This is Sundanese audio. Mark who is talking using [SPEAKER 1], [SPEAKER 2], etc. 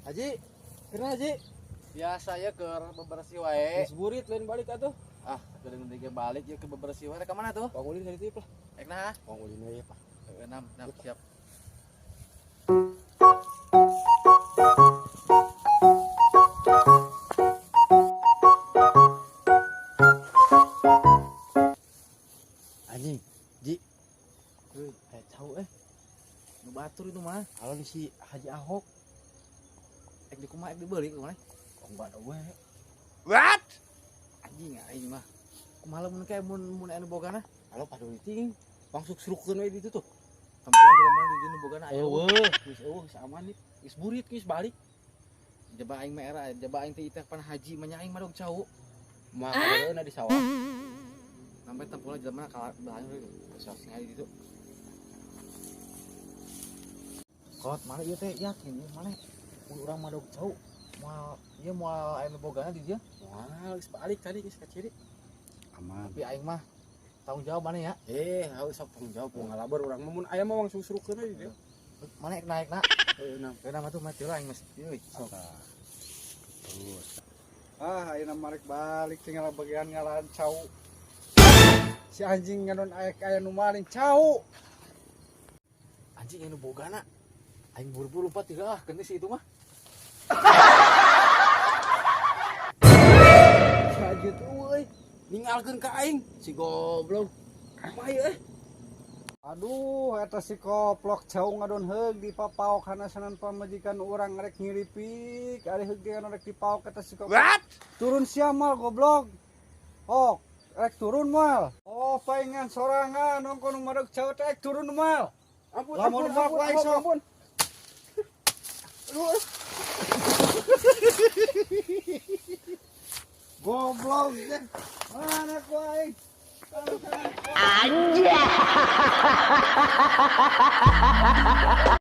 [SPEAKER 1] Haji, kena Haji.
[SPEAKER 2] Biasa ya ke bebersih wae.
[SPEAKER 1] Geus burit lain balik atuh.
[SPEAKER 2] Ah, geuning deui balik ya ke bebersih wae. Rek ka mana tuh?
[SPEAKER 1] Wang ulin tadi lah.
[SPEAKER 2] Rek nah.
[SPEAKER 1] Wang ulin we Pak.
[SPEAKER 2] Enam, enam siap.
[SPEAKER 1] Anjing, Ji.
[SPEAKER 2] Euy, aya cau eh. Nu batur itu mah.
[SPEAKER 1] Alon si Haji Ahok.
[SPEAKER 2] Ek di kumaha ek dibeli kumaha?
[SPEAKER 1] Kok enggak ada we.
[SPEAKER 2] What? Anjing aing mah. Kumaha lamun kae mun anu bogana?
[SPEAKER 1] Halo paduli ting. Langsung surukeun we di ditu tuh.
[SPEAKER 2] Tempoan jelema di dieu nu bogana aya.
[SPEAKER 1] Eueuh, geus eueuh geus aman nih. Geus burit geus balik.
[SPEAKER 2] Jaba aing mah era, jaba aing teh iteh pan haji mah nya aing mah dog cau.
[SPEAKER 1] Mah kadeuna di sawah.
[SPEAKER 2] Sampai tempoan jelema ka belakang sok ningali di ditu. Kolot mana ieu teh yakin ieu mana urang mah dog cau. Moal ieu moal aya nu bogana di dieu.
[SPEAKER 1] Moal geus balik tadi geus ka ciri. Aman.
[SPEAKER 2] Tapi aing mah tanggung jawab mana ya?
[SPEAKER 1] Harus sok tanggung jawab mau ngalabar urang mah mun aya mah langsung surukeun we di dieu.
[SPEAKER 2] Mana ek naik na?
[SPEAKER 1] Heuh, nah.
[SPEAKER 2] Heuh, mah tuh mati lah aing mah. Euy, sok.
[SPEAKER 1] Terus.
[SPEAKER 3] Ah, ayeuna marek balik tinggal bagian ngalahan cau. Si anjing ngadon aya aya nu maling cau.
[SPEAKER 2] Anjing anu bogana. Aing buru-buru lupa tiga ah, keun si itu mah.
[SPEAKER 1] Si Haji tuh euy, ninggalkeun ka aing si goblok. Kumaha ieu eh?
[SPEAKER 3] Aduh, eta si koplok cau ngadon heug di papaok hanasanan pamajikan urang rek ngiripik, ari heug ge rek dipaok eta si koplok.
[SPEAKER 1] What?
[SPEAKER 3] Turun sia mal goblok. Oh, rek turun mal. Oh, paingan sorangan nongkon nu madeg cau teh rek turun mal.
[SPEAKER 1] Ampun,
[SPEAKER 3] Lamun
[SPEAKER 1] ampun,
[SPEAKER 3] mah
[SPEAKER 1] ampun,
[SPEAKER 3] ku aing
[SPEAKER 1] ampun,
[SPEAKER 3] sok.
[SPEAKER 1] ampun. Aduh.
[SPEAKER 3] Goblok teh. Mana ku aing?
[SPEAKER 4] Anjay.